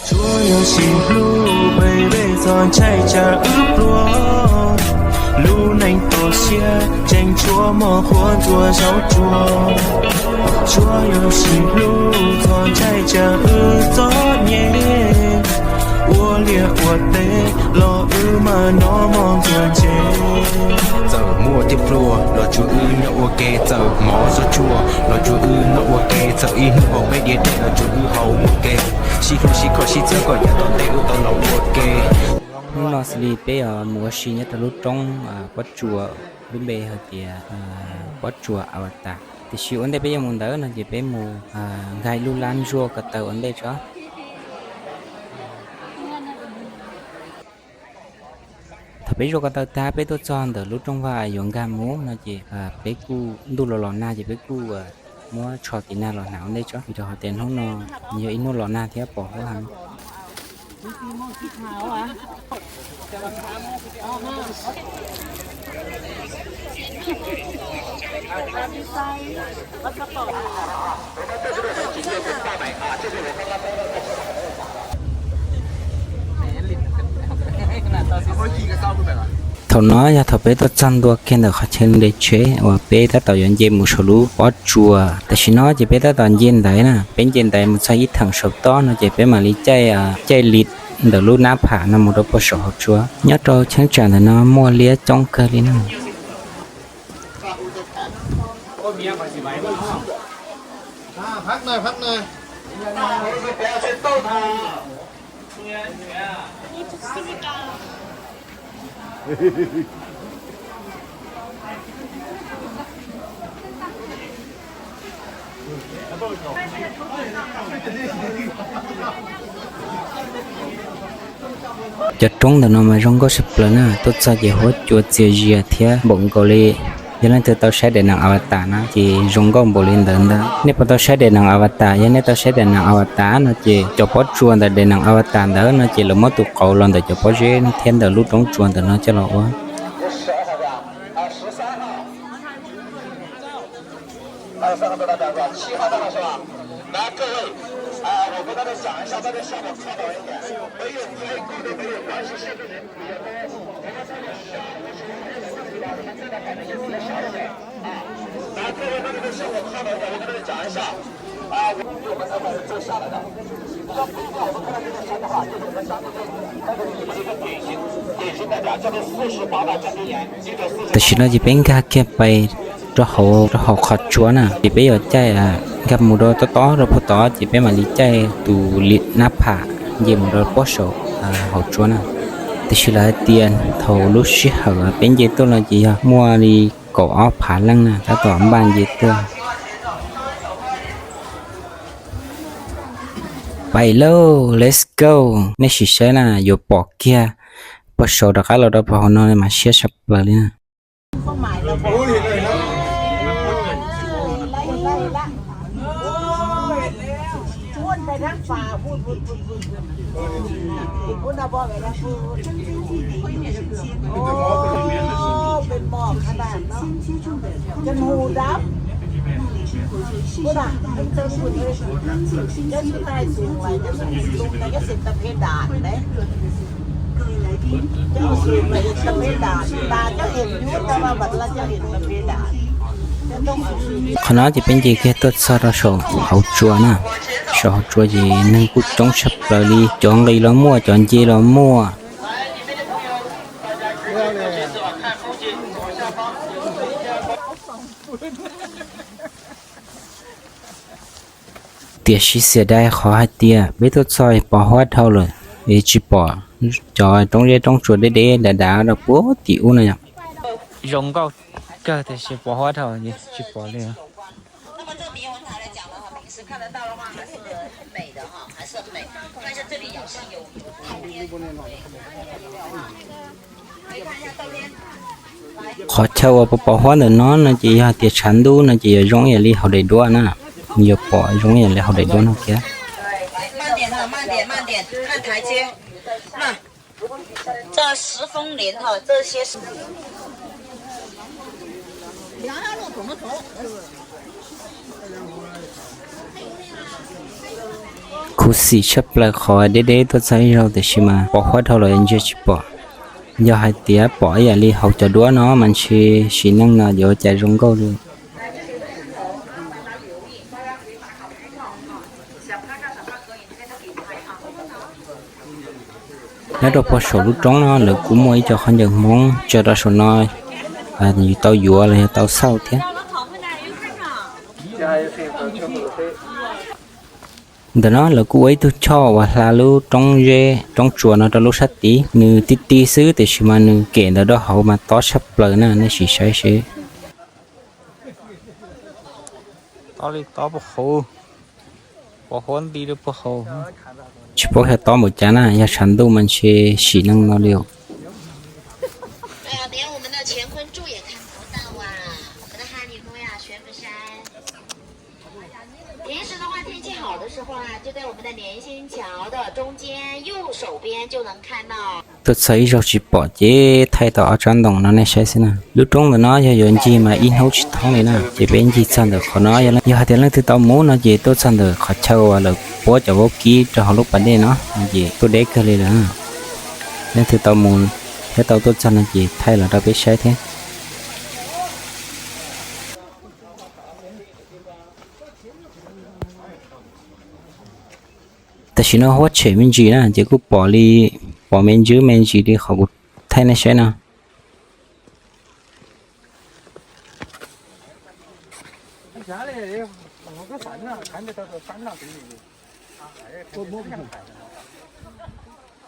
Tsuav yog sib hlub, baby, txhob ntshai tsam wb pluag. Lub neej toj siab, tseem tshuav mov qhuav ntxuav zaub tsuag. Tsuav yog sib hlub, txhob ntshai tsam wb txom nyem. Ua liaj ua teb los wb mas noj mov ntxuav ntse. Txawm muaj thiab pluag los tsuav wb nyob ua ke, txawm mov zaub tsuag los tsuav wb noj ua ke, txawm ib hnub haus peb diav dej los tsuav wb haus ua ke. Sib hlub sib kho sib txhawb kom yav tom ntej wb tau los ua ke. Hnub no xws li peb yuav mus ua si nyob rau lub roob pob tsuas, lub npe hais tias pob tsuas Avatar. Tiam sis ua ntej peb yuav mus ntawd no ces peb mus nkag ib lub lab zuaj ko taw ua ntej tso. Thaum peb zuaj ko taw tag peb tuaj txog ntawm lub rooj vag yuav nkag mus no ces peb kuj ntuj los los nag ces peb kuj muab tsho tiv nag los hnav ua ntej tso, vim rau hais tias hnub no yog ib hnub los nag thiab pos huab heev. Thaum no yog thaum peb tuaj txog ntua kiag ntawm qhov chaw nres tsheb uas peb tab tom yuav nce mus saum lub pob tsuas. Tam sim no ces peb tab tom nce ntaiv na, peb nce ntaiv mus txog ib theem saum toj no ces peb mam li caij, caij li ntawm lub nab pham no mus rau puag saum hauv tsua. Nyob rau cheeb tsam ntawm no muaj liab coob kawg li na. Cov roob ntawm no mas zoo nkauj tshaj plaws na, tuaj txog ces huab cua txias zias thiab npaum nkaus li yog leej twg tau saib daim neeg Avatar na ces zoo nkauj npaum li ntawd ntag. Nej puas tau saib daim neeg Avatar? Yog nej tau saib daim neeg Avatar no ces cov pob tsuas ntawm daim neeg Avatar ntawd no ces lawv muab tus qauv los ntawm cov pob zeb thiab ntawm lub roob tsua ntawm no coj los ua. Tam sim no ces peb nkag kiag pais rau hauv, rau hauv qhov tsua na, ces peb yuav caij nkag mus rau tob tob rau puag tod ces peb mam li caij tus li nab pham nce mus rau puag saum hauv tsua na. Tam sis lawv hais tias thaum lub sij hawm peb nce tuaj los ces yog muaj li kaum ob phav leej na tab tom npaj nce tuaj. Pais lauj, let's go. Nej sim saib na, yuav pom kiag puag saud rov qab los rau puag hauv no mas siab tshaj plaws li na. Qhov no ces peb nce kiag tuaj txog rau saum hauv tsua na. Saum hauv tsua ces neeg kuj coob tshaj plaws li, cov nqis los muaj, cov nce los muaj. Tiam sis xiam dai qhov hais tias peb tuaj txog pos huab dhau lawm, es tsis pom cov roob zeb roob tsuas deb deb dav dav rau puag tim ub no yom. Zoo nkauj kawg tiam sis pos huab dhau tsis pom li. Qhov chaw uas pos pos huab ntawm no no ces yog tias tshav ntuj no ces yuav zoo ib yam li hauv daim duab na, yuav pom zoo ib yam li hauv daim duab no thiab. Khuv xim tshaj plaws qhov deb deb tuaj txog ib zaug tiam sis mas pos huab dhau los ntsia tsis pom. Yog hais tias pom ib yam li hauv cov duab no mas ntshe sim neej no yuav cas zoo nkauj li. Nyob rau puag saum lub roob no lawv kuj muaj ib co khaub ncaws Hmoob tso rau saum no, yus tau yuav los yog tau xauj thiab. Ntawm no lawv kuj ua ib tug choj uas hla lub roob zeb roob tsuas no rau lub sab tid, nws ti ti xwb tiam sis mas nws kem ntawm rau hauv mas tob tshaj plaws na, nej sim saib seb. Tob li tob puag hauv, pos huab nti rau puag hauv. Tsis paub xyov tob npaum cas na, yog tshav ntuj mas ntshe sim neej no li os. 平时的话，天气好的时候啊，就在我们的连心桥的中间右手边就能看到。 Tuaj txog ib zaug tsis pom ces thaij tau ob tsob ntoo no nej saib xwb na. Lub roob ntawm no yog yuav ncig mas ib hnub tsis thoob li na. Ces peb ncig txog ntawm qhov no, yog hais tias leej twg tau mus no ces tuaj txog ntawm qhov chaw uas lawv puab cov vaub kib rau hauv lub pas dej no ces tuaj deb kawg li lawm. Leej twg tau mus thiab tau tuaj txog no ces thaij los rau peb saib thiab. Tam sim no huab tshem me ntsis na ces kuj pom li, pom me ntsis me ntsis li qhov kuv thaij nej saib no.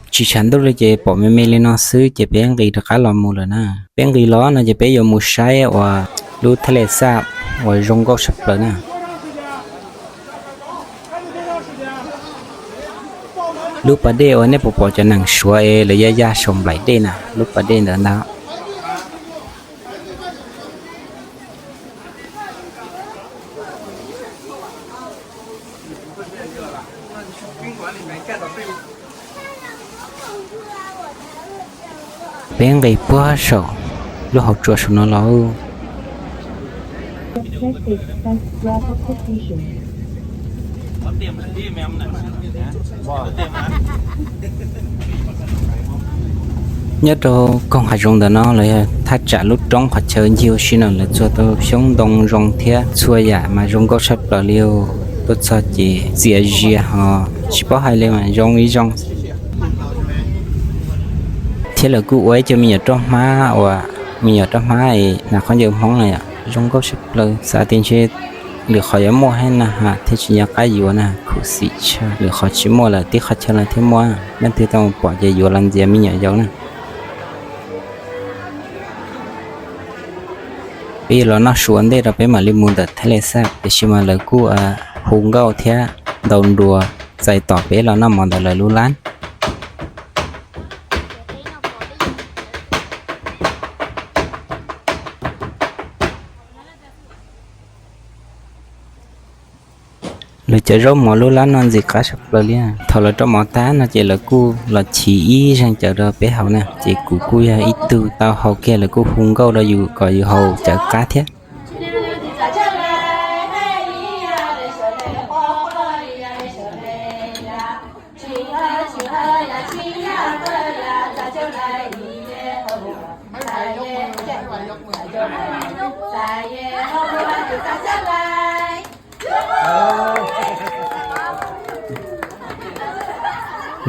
Tsis tshav ntuj li ces pom me me li no xwb ces peb nqis rov qab los mus lawm na. Peb nqis los no ces peb yuav mus saib uas lub thaj le xaj uas zoo nkauj tshaj plaws na. Lub pas dej uas nej puas pom cov neeg Suav es lawv ya ya saum nplaim dej na, lub pas dej ntawd ntag. Peb nqis puag saum lub hauv tsua saum no los. Nyob rau koog hav zoov ntawm no los yog thaj tsam lub roob qhov chaw ncig ua si no lawv txua tau xyoob ntoo zoo thiab txhua yam mas zoo nkauj tshaj plaws li. Tuaj txog ces txias zias ho tsis paub hais li mas zoo ib zoo. Thiab lawv kuj ua ib co me nyuam roj hmab uas me nyuam roj hmab es hnav khaub ncaws Hmoob na yom, zoo nkauj tshaj plaws. Xav tias ntshe lwm qhov yuav muaj thiab na ha thiaj tsis nco qab yuav na, khuv xim tshaj. Lwm qhov tsis muaj lawm tib qhov chaw no thiaj muaj. Leej twg tau mus pom ces yuav los ntxias me nyuam yaus na. Peb yuav los noj su ua ntej rau peb mam li mus ntawm thaj le xaj, tiam sis mas lawv kuj hu nkauj thiab ntaus nruas txais tos peb los noj mov ntawm lawv lub lab. Lawv cov zaub mov lub lab no ntxim qab tshaj plaws li. Thaum lawv rau mov tag no ces lawv kuj los chiv ib zeeg cawv rau peb haus na, ces kuv kuj yog ib tug tau haus kiag, lawv kuj hu nkauj rau yus kom yus haus cawv qab thiab.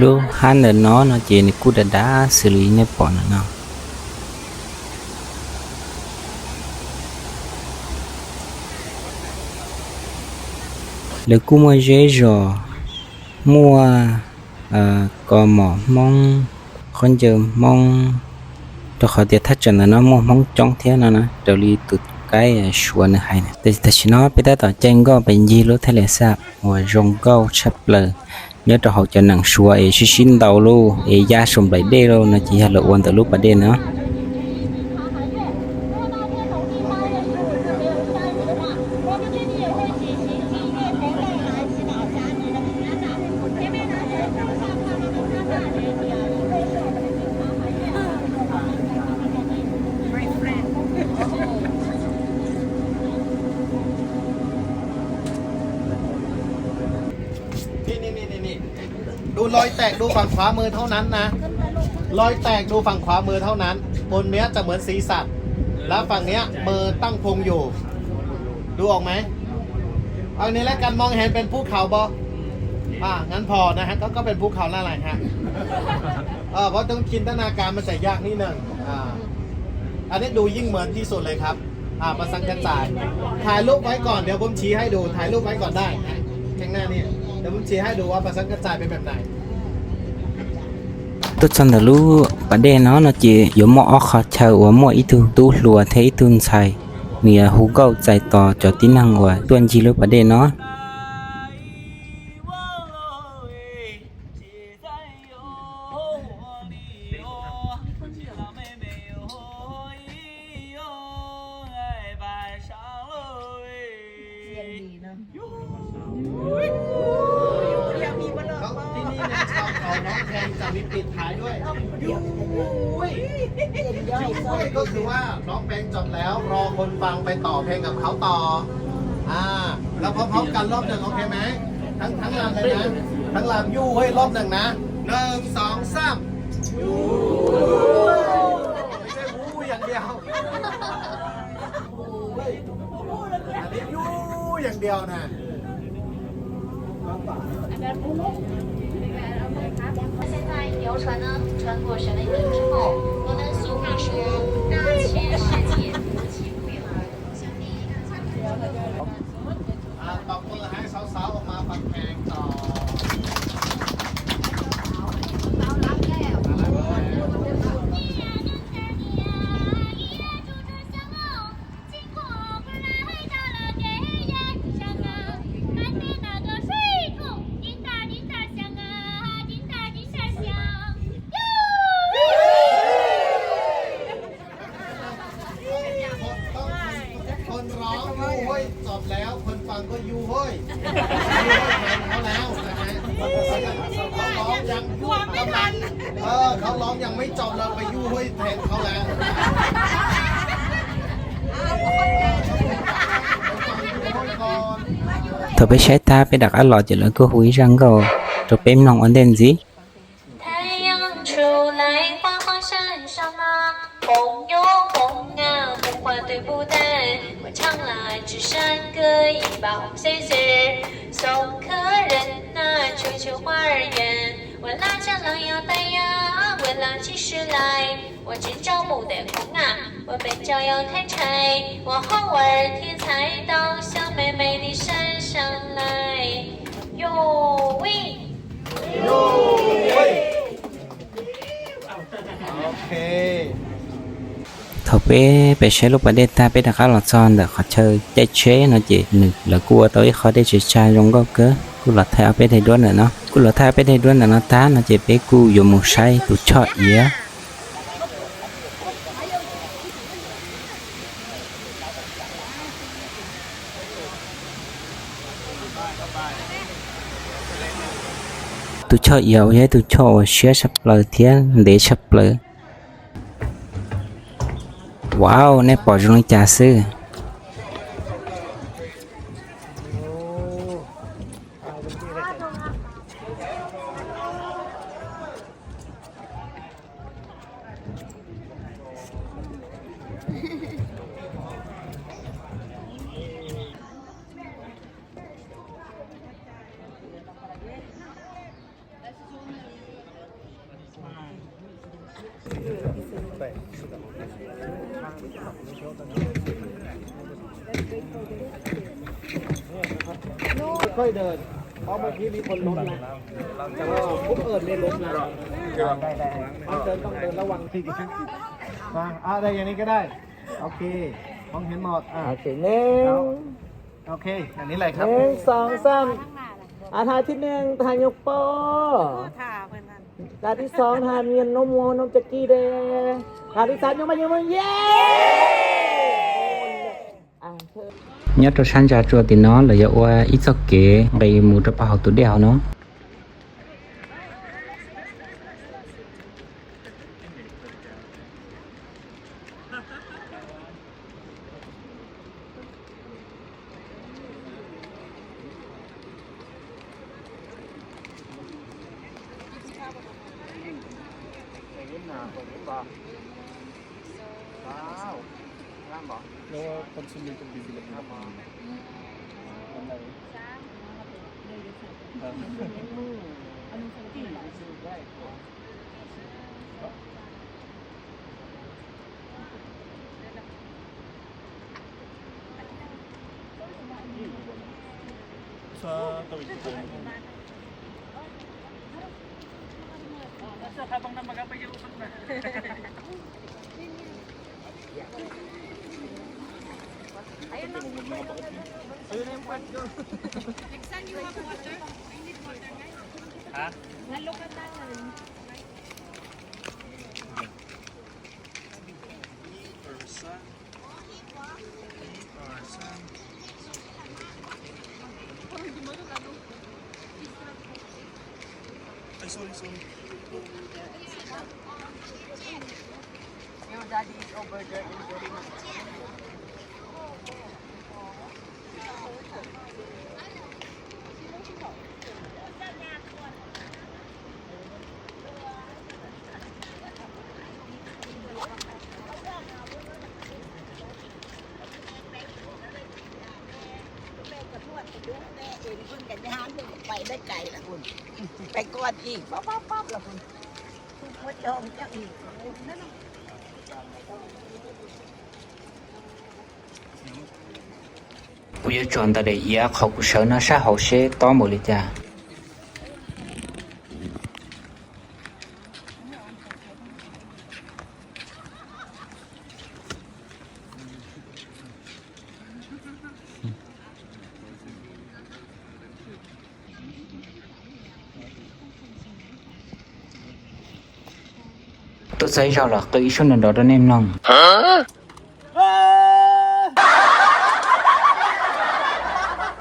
Lub hab ntawm no no ces nws kuj dav dav xws li nej pom ntawm no. Lawv kuj muaj zeb zos, muaj kos mom Hmoob, khaub ncaws Hmoob, rau qhov tias thaj tsam ntawm no muaj Hmoob coob thiab no na, raws li tus kaib Suav nws hais na. Tam sim no peb tab tom caij nkoj pes ncig lub thaj le xaj uas zoo nkauj tshaj plaws nyob rau hauv cov neeg Suav es sib sib ntaus lauj es ya saum nplaim dej lauj no ces yog lawv ua ntawm lub pas dej no. รอยแตกดูฝั่งขวามือเท่านั้นนะ รอยแตกดูฝั่งขวามือเท่านั้น บนเนี้ยจะเหมือนศีรษะ แล้วฝั่งเนี้ยมือตั้งพงอยู่ ดูออกไหม เอานี้แล้วกัน มองเห็นเป็นภูเขาบ่ อ่า งั้นพอนะฮะ ก็ ก็เป็นภูเขานั่นแหละฮะ เออ เพราะต้องจินตนาการมันจะยากนิดหนึ่ง อ่า อันนี้ดูยิ่งเหมือนที่สุดเลยครับ อ่า ประสังกระจาย ถ่ายรูปไว้ก่อน เดี๋ยวผมชี้ให้ดู ถ่ายรูปไว้ก่อนได้ ข้างหน้านี่ เดี๋ยวผมชี้ให้ดูว่าประสังกระจายเป็นแบบไหน Tuaj txog ntawm lub pas dej no no ces yuav muaj ob qhov chaw uas muaj ib tug tub hluas thiab ib tug ntxhais, nws yuav hu nkauj txais tos cov tib neeg uas tuaj ncig lub pas dej no. Tí nib neeg sau khau nov pheng txam mib pim thaiv duaj. Yuj huij, yuj huij ก็คือว่าร้องเพลงจบแล้วรอคนฟังไปต่อเพลงกับเขาต่อ อ่า เราพร้อมๆกันรอบหนึ่ง โอเคไหม ทั้งทั้งลำเลยนะ ทั้งลำ yuj huij รอบหนึ่งนะ หนึ่ง สอง สาม ไม่ใช่ huij อย่างเดียว อันนี้ yuj อย่างเดียวนะ 现在游船呢，穿过神秘门之后，我们俗话说，大千世界，何其不远。 ตบมือให้สาวๆออกมาฟังเพลงต่อ คนร้อง yuj huij จบแล้ว คนฟังก็ yuj huij แทนเขาแล้วนะฮะ เขาร้องยัง กำลัง เออ เขาร้องยังไม่จบ เราไป yuj huij แทนเขาแล้ว Thaum peb saib tag peb rov qab los ces lawv kuj hu ib zaj nkauj rau peb mloog ua ntej ntxiv. 太阳出来，花花山上啊，红哟红啊，无花对不对？我唱来只山歌一把红谁谁，送客人呐，吹吹花儿圆，我拉着狼腰带呀，我拉起诗来，我只找牡丹红啊，我背着要抬柴，我好玩儿添柴刀，向美美的山上来。哟喂！ Thaum peb pem saib lub pas dej tag peb rov qab los txog ntawm qhov chaw caij tsheb no ces nws lawv kuj ua tau ib qho dej tsaws tsag zoo nkauj kawg, kuj los thaij ob peb daim duab ntawm no, kuj los thaij ob peb daim duab ntawm no tag no ces peb kuj yuav mus saib tus choj iav. Tus choj iav uas yog ib tus choj uas siab tshaj plaws thiab ntev tshaj plaws. Wow, nej pom zoo li cas xwb.ค่อยๆเดิน เพราะเมื่อกี้มีคนล้มนะ แต่ว่าผมเอิญไม่ล้มนะ ต้องเดินต้องเดินระวัง อ่ะ อะไรอย่างนี้ก็ได้ โอเค มองเห็นหมด อ่ะ โอเค หนึ่ง โอเค อย่างนี้เลยครับ หนึ่ง สอง สาม อ่ะ ท่าที่หนึ่ง ท่ายกโป้ ท่าที่สอง ท่าเมียนนมวัวนมจักกี้แดง ท่าที่สาม ยกมา ยกมา เย้ Nyob rau sab ntsa tsua tim no lawv yuav ua ib txoj kev nqis mus rau pem hauv tus dej hauv no. Wow. Luego consume un poquito de vino. Ay, sorry, sorry. Your daddy is over there in the Kuv yuav tsuas ntawm daim iav qhov kuv sawv no sab hauv seb tob npaum li cas. Tuaj txog ib zaug los qw ib suab nrov nrov rau nej mloog.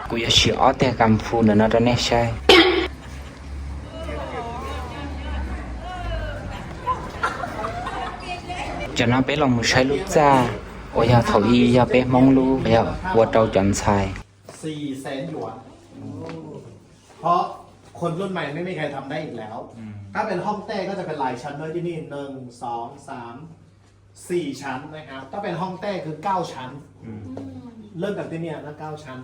Kuv yuav siv ob teg kam phu ntawm no rau nej saib. Tam no peb los mus saib lub txaj uas yog thaum ub yog peb Hmoob lub, yog ua rau cov ntxhais. สี่แสน หยวน เพราะคนรุ่นใหม่ไม่มีใครทำได้อีกแล้ว ถ้าเป็นฮ่องเต้ก็จะเป็นหลายชั้นด้วยที่นี่ หนึ่ง สอง สาม สี่ ชั้นนะครับ ถ้าเป็นฮ่องเต้คือ เก้า ชั้น เริ่มจากที่เนี่ยนะ เก้า ชั้น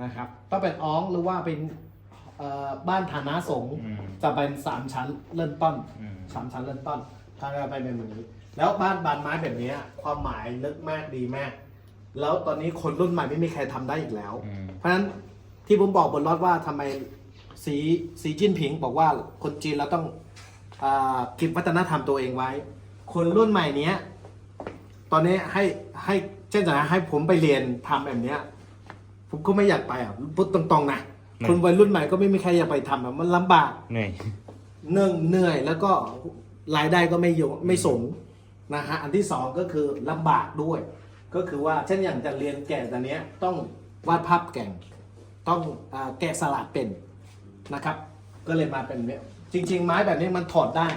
นะครับ ถ้าเป็นอ้องหรือว่าเป็นเอ่อบ้านฐานะสูง จะเป็น สาม ชั้นเริ่มต้น สาม ชั้นเริ่มต้น ถ้าเราไปเป็นแบบนี้ แล้วบ้านบานไม้แบบเนี้ย ความหมายลึกมาก ดีมาก แล้วตอนนี้คนรุ่นใหม่ไม่มีใครทำได้อีกแล้ว เพราะฉะนั้นที่ผมบอกบนรถว่าทำไมสีสีจิ้นผิงบอกว่าคนจีนเราต้องอ่าเก็บวัฒนธรรมตัวเองไว้ คนรุ่นใหม่เนี้ย ตอนนี้ให้ให้เช่นสมมติให้ผมไปเรียนทำแบบเนี้ย ผมก็ไม่อยากไปอ่ะ พูดตรงๆนะ คนวัยรุ่นใหม่ก็ไม่มีใครอยากไปทำอ่ะ มันลำบาก เหนื่อย หนึ่ง เหนื่อย แล้วก็รายได้ก็ไม่เยอะ ไม่สูง นะฮะ อันที่สองก็คือลำบากด้วย ก็คือว่าเช่นอย่างจะเรียนแกะตัวเนี้ยต้องวาดภาพเก่ง ต้องอ่าแกะสลักเป็นนะครับ ก็เลยมาเป็นเนี้ย จริงๆ ไม้แบบนี้มันถอดได้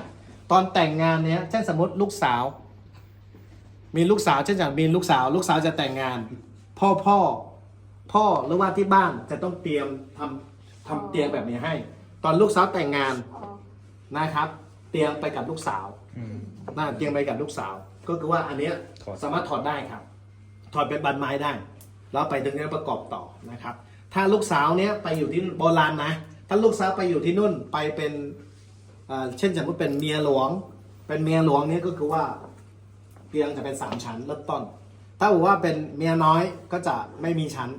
ตอนแต่งงานเนี้ย เช่นสมมติลูกสาว มีลูกสาว เช่นอย่างมีลูกสาว ลูกสาวจะแต่งงาน พ่อพ่อ พ่อหรือว่าที่บ้านจะต้องเตรียมทำทำเตียงแบบนี้ให้ ตอนลูกสาวแต่งงานนะครับ เตียงไปกับลูกสาว นะ เตียงไปกับลูกสาว ก็คือว่าอันเนี้ย ถอด สามารถถอดได้ครับ ถอดเป็นบานไม้ได้ แล้วไปตรงนี้ประกอบต่อนะครับ ถ้าลูกสาวเนี้ยไปอยู่ที่โบราณนะ ถ้าลูกสาวไปอยู่ที่นู่นไปเป็นเอ่อเช่นสมมติเป็นเมียหลวง เป็นเมียหลวงเนี่ยก็คือว่า เตียงจะเป็นสามชั้นเริ่มต้น ถ้าบอกว่าเป็นเมียน้อยก็จะไม่มีชั้น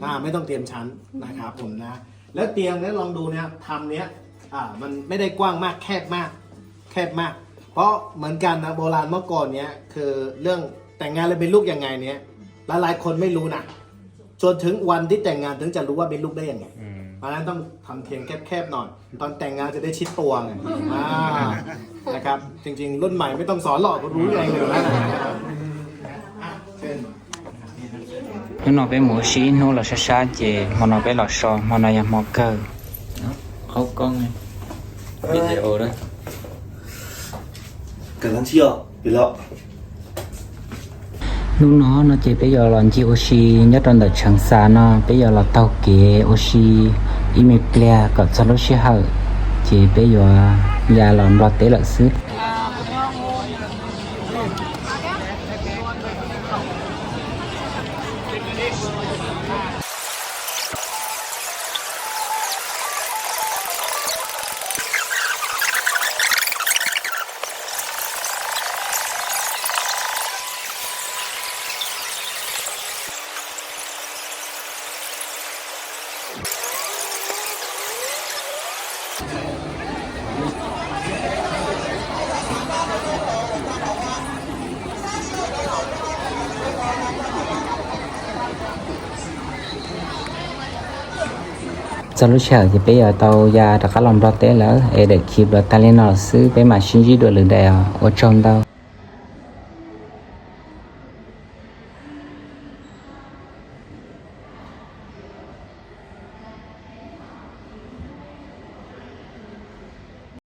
อ่า ไม่ต้องเตรียมชั้นนะครับผมนะ แล้วเตียงเนี่ยลองดูเนี่ยทำเนี้ย อ่า มันไม่ได้กว้างมาก แคบมาก แคบมาก เพราะเหมือนกันนะ โบราณเมื่อก่อนเนี้ย คือเรื่องแต่งงานแล้วมีลูกยังไงเนี้ย หลายๆ คนไม่รู้นะ จนถึงวันที่แต่งงานถึงจะรู้ว่ามีลูกได้ยังไง เพราะฉะนั้นต้องทำเตียงแคบๆ หน่อย ตอนแต่งงานจะได้ชิดตัวไง อ่า นะครับ จริงๆ รุ่นใหม่ไม่ต้องสอนหรอก รู้เองอยู่แล้วนะครับ อ่ะ เชิญ Hnub no peb mus ua si ib hnub los sab sab ces hmo no peb los so, hmo no yog hmo kawg. Qhaub koob, video da. Hnub no no ces peb yuav los ncig ua si nyob rau ntawm Tsheev Xas no, peb yuav los taug kev ua si ib me pliag kom txog lub sij hawm ces peb yuav ya los Nplog teb lawm xwb. Txog lub sij hawm ces peb yuav tau ya rov qab los Nplog teb lawm es daim clip los tag li no xwb, peb mam sib ntsib dua lwm daim os. Ua tsaug ntau.